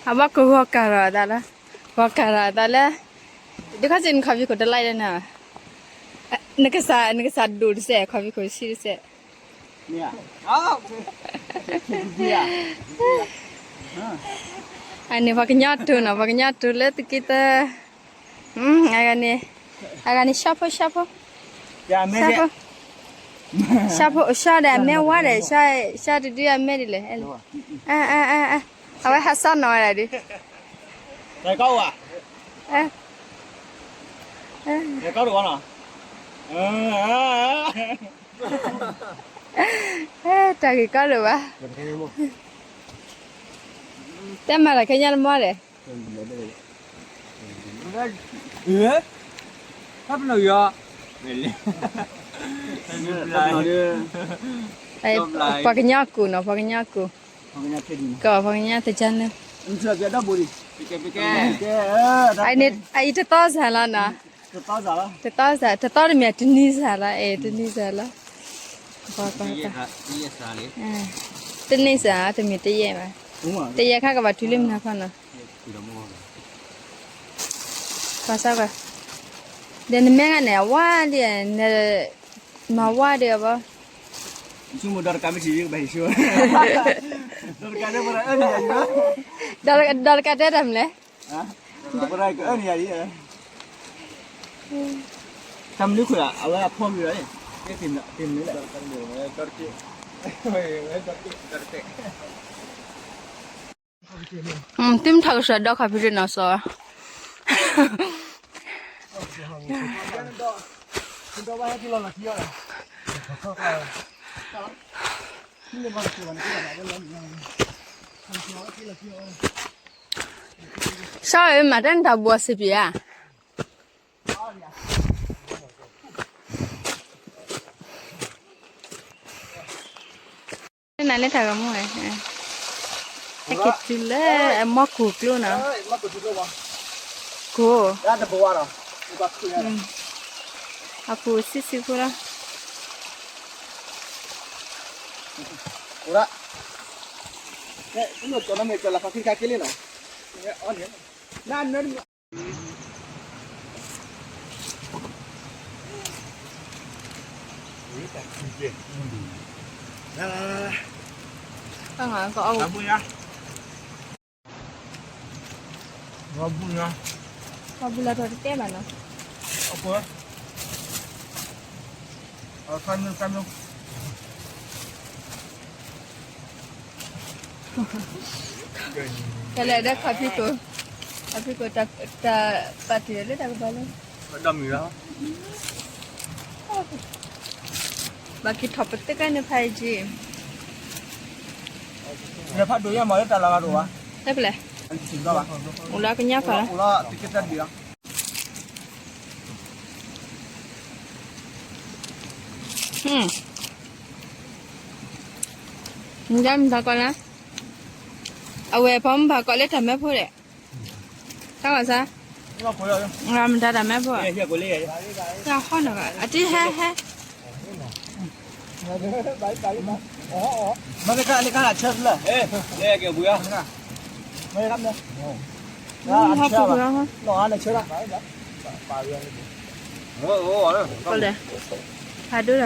အဘၣ်က ဂီၤကၤလီၤအသးလၢ, ဂီၤကၤလီၤအသးလၢ, ဒုခီစ့ၣ် နခီဖံးခိၣ်တလါဒၣ်နၤ, နကစၢ်, နကစၢ်ဒိၣ်တစဲး, ခီဖံးခိၣ်ဆံတစဲး. အန့ၣ် ပှၤကညီတူၤနီၤ, ပှၤကညီတူၤလၢသုးက့သၢ, အဂၤန့ၣ်, အဂၤန့ၣ် ရှီဖိ ရှီဖိ, ရှီဖိ, ရှီဖိ, ရှီဒီးအမဲဝါဒီး, ရှီတဒုအမဲဒ်လဲၣ်, အဝဲဟးစၢ်နီၤဝဲဒၣ်ဒုး, တၢ်ဂ့ၢ်ကီတဝီနီၤ, တၢ်ဂ့ၢ်ကီတဝီ, တဲမၤလၢခဲညါတမီၢ်ဒီး ပှၤကညီကူၤနီၤ, ပှၤကညီကူၤ, ကီး ပှၤကညီသကၢ်န့ၣ်, အအံၤတသီစၢ်လီၤနီၤ, တသီစၢ်, တသီတမ့ၢ်တနံၤစၢ်လီၤ, အဲ တနံၤစၢ်လီၤ, တနံၤစၢ် တမ့ၢ်တယဲၢ်ဘၣ်, တယဲၢ်ခါကဘၣ်တုၤလၢမနုၤခီနီၤ, ပှၤစၢ်ကွၢ်, ဒီးနမဲဂၤန့ၣ် အဝါဒ်, မၤဝါဒ်အဘၣ်, ဒီးတကးတဲတၢ်မလဲၣ်, တမနုၤခွဲး အဝဲအဖီဂ့ၤလီၤ, သုမ့ၢ်ထီၣ်ကစၢ်ဒီခီဖံးရ့ၣ်နီၤစီၤ, စီၤဧၢ မၤတၢ်နတၢ်ဘှီစပံးဧါ, နၤလၢတၢ်ဂီၤမူဝဲ, ဟဲက့ၤတုၤလၢအမီၢ်ကူၤကျိနီၤ, ကူၤ, အကူၤဆံးဆံးဖိလီၤ. Ɔ, ကီၢ်အီၣ်, ကီၢ်ဘူလီၤထီၣ်တတဲဘၣ်နီၤ, ကလဲၤဒီးခီဖံးခိၣ်, ခီဖံးခိၣ်တၢ်ပာ်တ့ၢ်လၢတၢ်ကပၤလၢ, ဒီးမံၤလီၤ, ဘၣ်က့ၤထီၣ်ပသ့ကဲန့ၣ်ဖးအံၤက့ၤ, လဲၤဖးဒိၣ်ယဲၢ်မးလၢတၢ်လီၤဂာ်ဒိၣ်ဘၣ်, တၢ်ဖဲလဲၣ်, အိၣ်လၢကညီဖးလီၤ. မ့ၢ်ဒၣ်မတၤကီးလဲၣ်, အဝဲဖီမုၢ်ဖးကီးလၢတၢ်မဲဖိလဲၣ်, တၢ်ဝဲစါ, မတၤတၢ်မဲဖိ, တၢ်ဟီၣ်နီၤဘၣ် အတဟဲဟဲ မ့ၢ်လၢခါလၢခါဆၢဖျၢၣ်, မ့ၢ်လၢခါမ့ၢ်, လီၤအါလၢဆၢလီၤ, ကလဲၤ, ဖးဒိၣ်ဒီး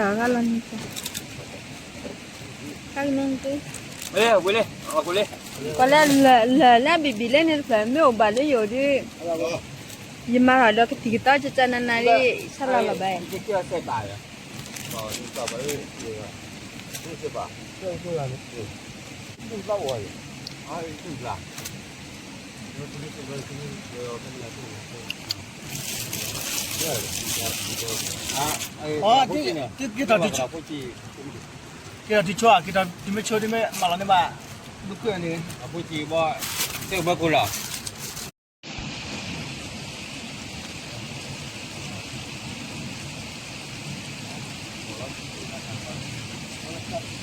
ဂၤလီၤန့ၣ်, ကလဲၤ, ကလဲၤလၢဘံၣ်ဘံၣ်လၢန့ၣ်တဖျၢၣ် မ့ၢ်အိၣ်ဘၣ်လၢယအိၣ်ဒီး, ယမၤထီၣ်ဒီးကသံၣ်ကသီကကနနၤဒ်, ဆၢလီၤလီၤဘၣ် က့ၤထီၣ်ထံဆိဧါ, က့ၤထီၣ်ထံမ့ၢ်ဆိဒ်မ့ၢ်မၤလီၤန့ၣ်ဘၣ်, ဒုးကွဲးန့ၣ်, အဖိကံဘီ, တဘၢကိလီၤ.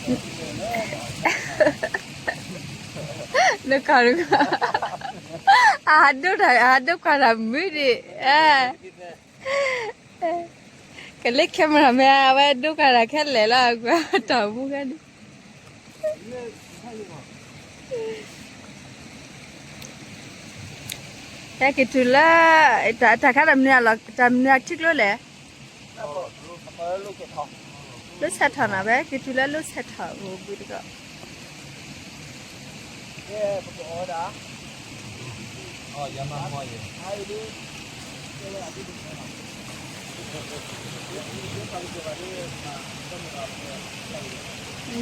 နကီၢ်နကီၢ်, အဟးဒိၣ်တၢ် အဟးဒိၣ်ကွၢ်တၢ်မုၢ်ဒံး, အဲ, ကလၢ camera မ့ၢ် အဝဲဒိၣ်ကွၢ်တၢ်ခဲလၢာ်လီၤ ကွၢ်တၢ်မူခါန့ၣ် ဟဲက့ၤတုၤလၢ တၢ်ခါတၢ်မနုၤလီၤ တၢ်မနုၤထံကျိလဲၣ်, လိၣ်ဆဲးထီၣ်နီၤ ဖဲက့ၤတုၤလၢ လိၣ်ဆဲးထီၣ်အိၣ်ဘှံးတကီၢ်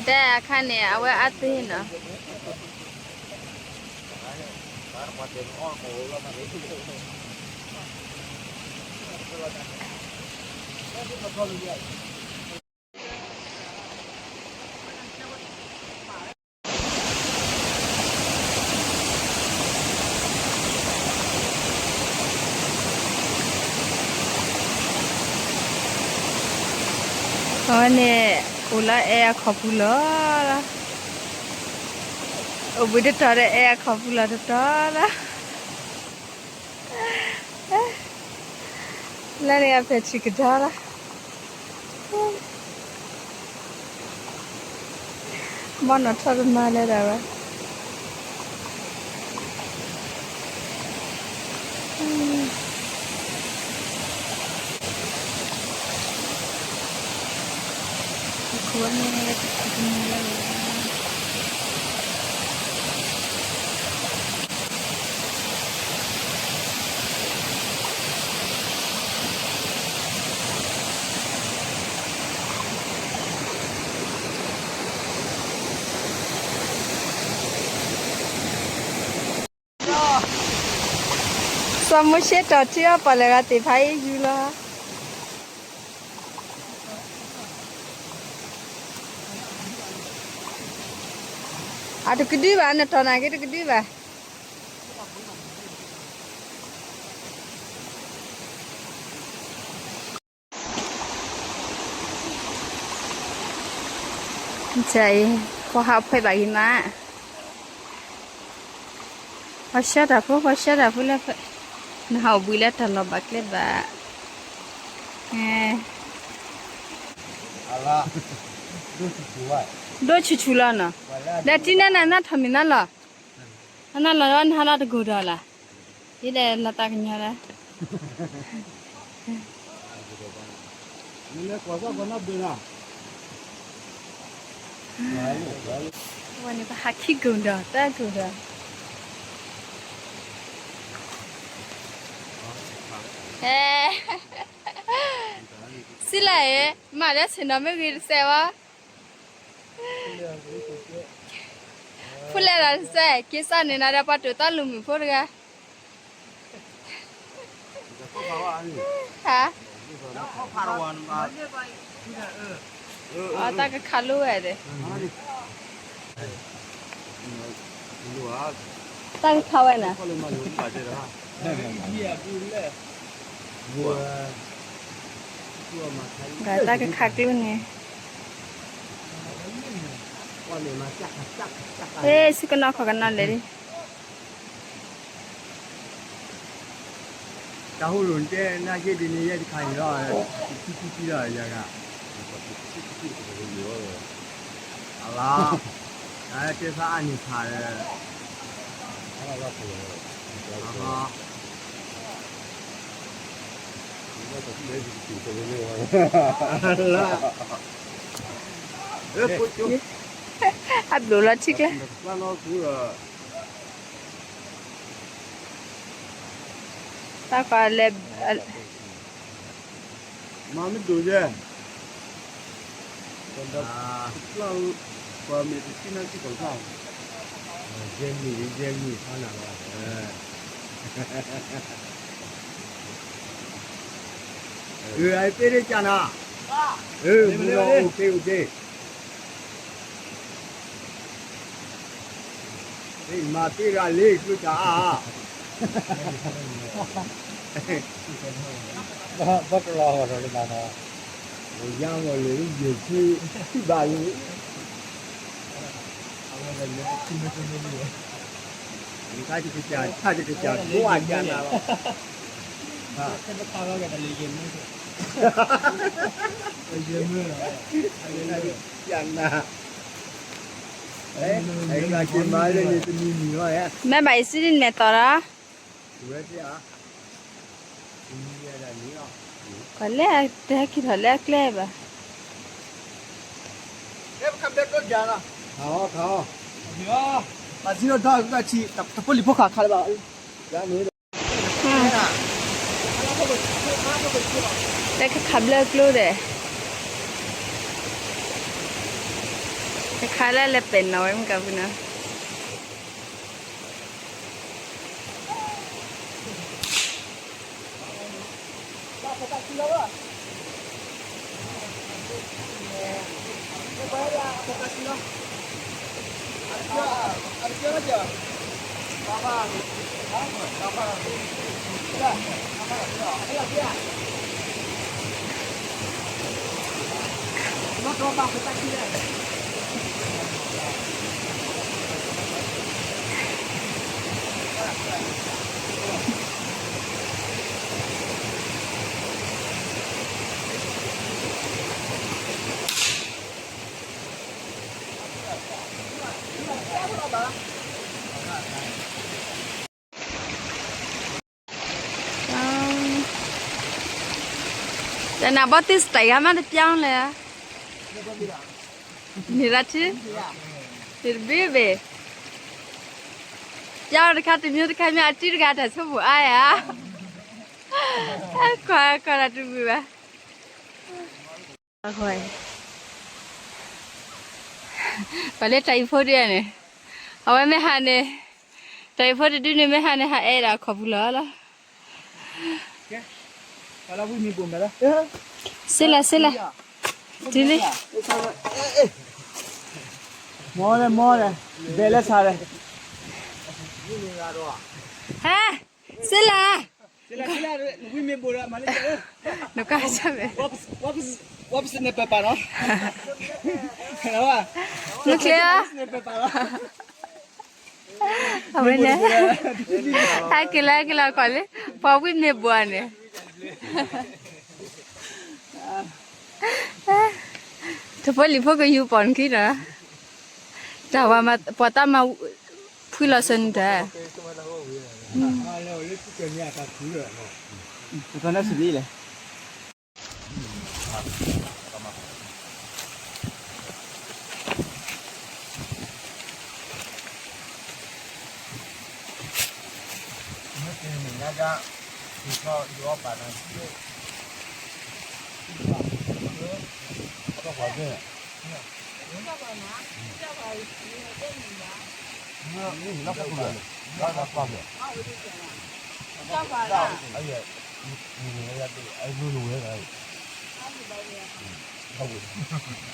တဲအခါန့ၣ် အဝဲအါသ့နီၤ. အဝဲန့ၣ် အိၣ်လၢအဲအခီၣ်ပူၤလီၤ. အိၣ်ဘှံးတတီၤဒီးအဲအခီၣ်ပူၤလီၤတတီၤလီၤ. လၢန့ၣ်အဖဲထံကဒါလီၤ. ဘီနီၢ်ထီၣ်တမၤလၢဒၣ်ဝဲ. စီၤမိၤၡ့တီၢ်ထံအီၣ်ပီၣ်လဲၣ်ဂၤသ့ၣ်ဖးအံၤယူၢ်လီၤ. အတကဒုဘၣ် နတီၢ်နာ်က့တကဒုဘၣ်. အံၤ ပှၤဟးဖှဲးဘၣ်ဂ့ၤမး, ပှၤဆှၢတၢ်ဖိ ပှၤဆှၢတၢ်ဖိလၢ နဟးအိၣ်ဘှံးလၢတၢ်လီၢ်ဘၣ်ကျဲဘၣ်. ဒိၣ်ဆူၣ်ဆူၣ်လီၤနီၤ, ဒီးတံၢ်နၤနၤနထီၣ်မ့ၢ်နၤလီၤ, နၤလီၤဒီးနဟးလီၤတကိၢ်ဒီးလၢ်, ဒ်လဲၣ်လီၤသးကညီၤလၢ ဝဲန့ၣ်ပဟးခံကိၢ်ဒီး သၢကိၢ်ဒီး, စံလၢအံၤ မၤလၢဆ့ၣ်နီၤမ့ၢ်ဂ့ၤတစဲးဝဲ, ဖုလဲၤဒီးတစဲး က့ၤစၢ်န့ၣ်နၤဒီးပှၤတိာ်သီလူၤမုၣ်ဖိတဂၤ ဟါ, အတၢ်ကခးလိဝဲဒၣ်, တၢ်ကခးဝဲနၤ, တၢ်ကခးကျိန့ၣ်, ဟ့ၣ် ဆူကနီၢ်ခီၣ်ကနီၢ်လဲၣ်ဒံး တၢ်ဟူလိၣ်တဲနၢ်က့ဒ်န့ၣ် ယဲတခါအံၤလီၤ, ထံထံထံလီၤယၤဂၤ, အလါ, တၢ်တဲဖးအါန့ၢ်ဖးဒီး, အဘျုးလီၤထံကျါ တၢ်ဃီလဲၣ်, မၤမ့ၢ်ဒိၣ်ယဲ, ပှၤမ့ၢ်တထံၣ်နီၢ်ထံၣ်ကီၢ်ခါ, ယဲမ့ၢ်ယဲမ့ၢ်ဖးနၤလီၤ, အပ့ၢ်ရ့ၣ်ကနၤ, မ့ၢ်လီၤ အိၣ်က့ၤအိၣ်က့ၤ မၤသ့ရၤလ့ကျိတၢ်အါ, ဘၣ်တလီၤဂီၢ်ဒီးတဘၣ်နီၤ, ယါဂီၢ်လၢယဲၢ်ဆံ, ဘၣ်လၢ တၢ်တကစၢ် တၢ်တကစၢ် ဘိးအကၢ်နၤလီၤ. ယမ့ၢ်ဘၣ်အံၤစံဒ်န့ၣ်မဲာ်သီဒီး ဝဲ ပှၤလဲၣ်တဟဲက့ၤထီၣ်လၢအကျဲဘၣ်. ပစံးထီၣ်ဒီးကဆံး တဖိလံၤဖိခးခးလၢၤဘၣ်. တၢ်ကခးဘျၢကျိဒီး တခါလၢလဲၤပဲာ်နီၣ်ဝဲမ့ၢ်ကပူၤနီၤ. တနၤဘီသ့ၣ်စတးဂၤမးတပျီလဲၣ်. န့ၣ်ရထံ န့ၣ်တဘ့ၣ်ဘ့ၣ် ပျီတခါတမံၤတခါမ့ၢ်အတံၤတဂၤ တၢ်ဆိကမိၣ်အါယၤ ကွၢ်ကွၢ်တၢ်တဝံၤဘၣ်. ပှၤလၢတၢ်အံၤဖိဒ်န့ၣ် အဝဲမ့ၢ်ဟးန့ၣ် တၢ်အံၤဖိတဒုန့ၣ်မ့ၢ်ဟးန့ၣ် ဟးအဲၣ်ဒၣ်အခီၣ်ပူၤလီၤလီၤ. စ့လၢ်စ့လၢ် တုၤလံ မီလဲၣ်မီလဲၣ် ဘဲလဲၣ်ဆါလဲၣ် ဟဲ စ့လၢ် နကါဆၢဝဲ ဝဲပစနပပာ်နီၤ မ့ၢ်ချ့ဧါ အဝဲန့ၣ် ဟဲက့ၤလၢက့ၤလၢကီၢ်လံ ပှၤဝံၣ်မ့ၢ်ဘှီန့ၣ် တဖိလံၤဖိကယူၤပိာ်နခံဒီး တၢ်ဝၤမၤ ပှၤတၢ်မၤ ဖှံလီၤစၢၤနတၢ် တနၢ်စံးဒ်လဲၣ် မ့ၢ်တနံၤညါဒၣ် က့ၤထီၣ်ယအီၣ်ပာ်နၤ အီၣ်ပာ်ပှၤသ့ၣ်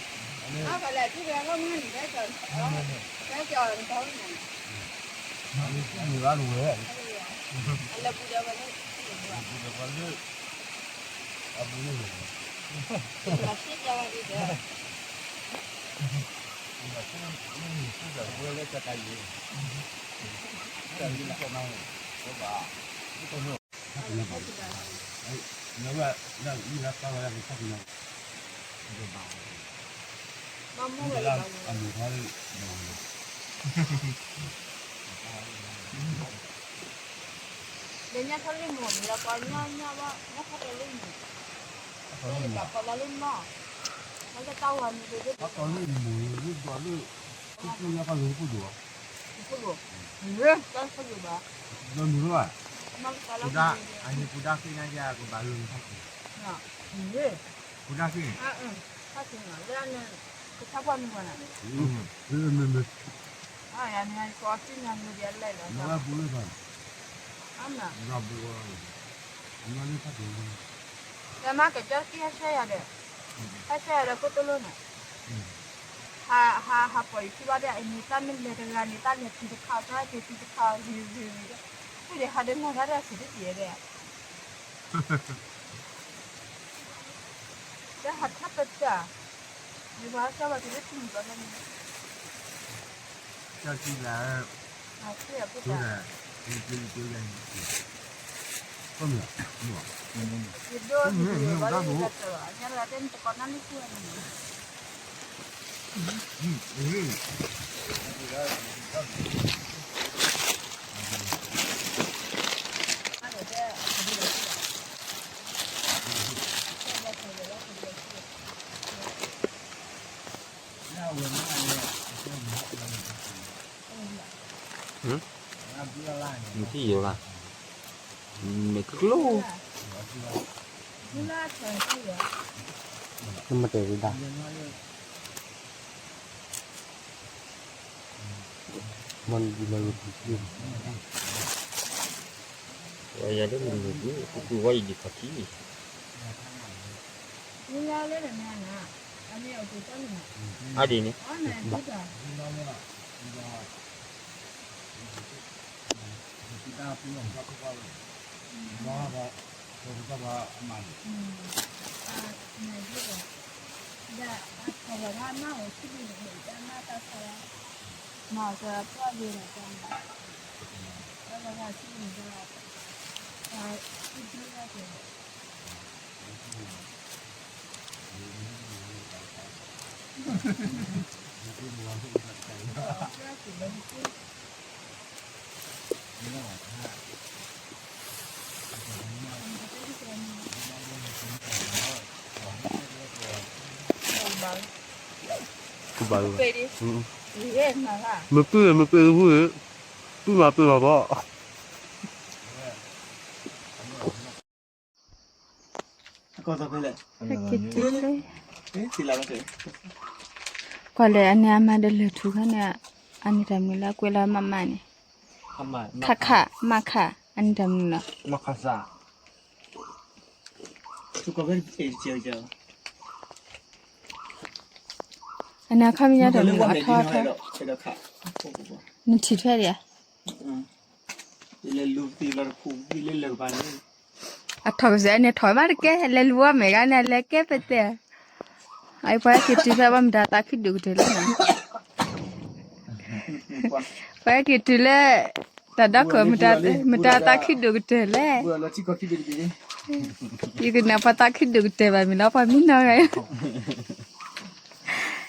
လၢညါထီၣ်လံမ့ၢ် လၢပှၤညါညါဘၣ် ညါထီၣ်တလံမ့ၢ် လၢယပာ်ဖီလၢလံမ့ၢ် လၢယတၢ်ဝၤမ့ၢ်ဒိၣ်ဒိၣ် လၢပှၤလၢမ့ၢ်လၢပှၤလၢ ကၠိညါပှၤလၢပှၤဒိၣ် ပှၤလၢ တၢ်ပှၤဒိၣ်ဘၣ် လၢမ့ၢ်လၢ ကူဒါ အန့ၣ်ကူဒါဃ့ညါယၤကဘၣ်လၢမ့ၢ်ထီၣ် ကူဒါဃ့ ဖးဆ့ၣ်နီၤ လၢအန့ၣ် ကဆါပှၢ်မုၢ်ပှၢ်နၤ မ့မ့ၢ် အယၤန့ၣ် ကီးတံၢ်နၤမုၢ်ဒ်အလဲၣ်လီၤ နဝဲဘူးလၢသး အမ့ၢ် နဝဲဘူးလၢ နဝဲလၢဖးဆ့ၣ်နီၤ တမၤကကၠီတက့ၢ်ဟဲဆှၢယၤဒီး ဟဲဆှၢယၤဒီးကိၣ်တိလိန့ၣ် ဟး ဟး ဟးပိာ်ယခံဘၣ်ဒီး အန့ၣ်တၢ်မ့ၢ်လဲၤတဂၤန့ၣ် တၢ်လဲၤသံတခါ တၢ်က့ၤသံတခါ ဂ့ၤဂ့ၤဂ့ၤဒီး ဖုၣ်ဒံးဟးဒီးနၤတၢ်ဒီးဆံးတက့ၢ်ဒီး တၢ်ဟးထီၣ်တတၢ် မ့ၢ်ပှၤကၠီဘၣ်တုၤလၢထံမုၢ်ကီၢ်န့ၣ် မ့ၢ်ထံၣ်ယိၤလၢ မ့ၢ်ကကျိ နမ့ၢ်တဲဝဲဒၣ် မ့ၢ် ယၤဒ်မ့ၢ်မ့ၢ် ပူၤပူၤဝဲအံၤဒ်ခီၣ်ထံး အါဒ်န့ၣ် မပုၢ် မပုၢ်တဖု ပုၢ်မၤပုၢ်မၤဘီ ကွၢ်လဲၣ် အန့ၣ်အမၤဒီးလၢၢ်ထူခါန့ၣ် အန့ၣ်တၢ်မနုၤလၢအကွဲးလၢမမန့ၣ် ခခ မခ အန့ၣ်တၢ်မနုၤလီၤ အန့ၣ်အခီပညီတၢ်မနုၤအထီထီ နထံၣ်ထွဲဒံးဧါ အထီၣ်ကစၢ်န့ၣ်ထီၣ်မးတကဲ လဲၤလူၤဝဲမဲာ်ဂၤန့ၣ် လဲၤကဲပတဲ အပှၤဟဲက့ၤတုၤဖဲဘၣ်မတၤသးခုဒိၣ်ကတၢၢ်လဲၣ်နီၤ ပှၤဟဲက့ၤတုၤလၢ တၢ်ဒီခိၣ် မတၤသးခုဒိၣ်ကတၢၢ်လဲၣ် ယကနၣ်ပှၤသးခုဒိၣ်ကတၢၢ်ဘၣ်မ့ၢ်လီၤ ပှၤမံနီၤဂၤ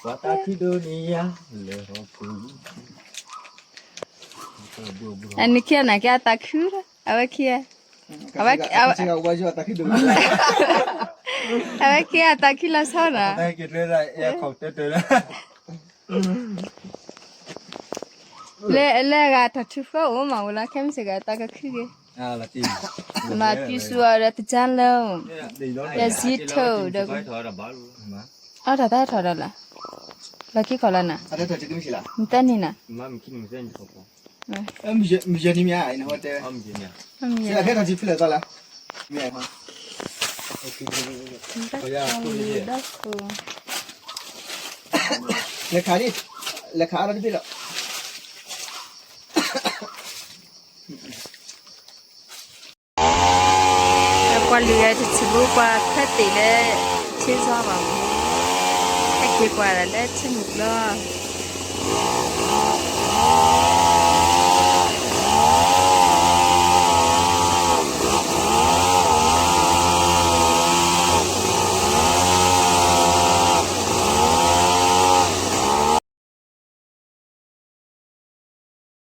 ပှၤသးခုဒိၣ်န့ၣ်ယၤ လၢဟီၣ်ခိၣ် အနံၣ်ခံနၤက့အသးခု အဝဲခံ အဝဲ အဝဲခံအသးခုလီၤဆီနီၤ လၢ လၢအဂၤတၢ်ထုးဃၢအိၣ်မးဝဲလီၤ ခဲမုၢ်ဆ့ၣ်ဂၤတၢ်ကခုက့ၤ မၤပျံၤစူၤအီၤဒီးတကၢ်လၢ ဒီးဇံထိၣ်ဒီး အတၢ်သၢထီၣ်ဒီးလၢ လီၢ်ခံခီၣ်လီၤနၤ မတၢ်န့ၣ်နၤ လဲၤခးဒံး လဲၤခးအါထီၣ်တဘ့ၣ်လီၤ ကွၢ်လံာ်ဂၤတထံၣ်ဘိ ပှၤဖဲသ့ၣ်လၢ ထံစီဘၣ်မူ ဟဲက့ၤကွၢ်ဒၣ်လၢထံမုၢ်ကျိ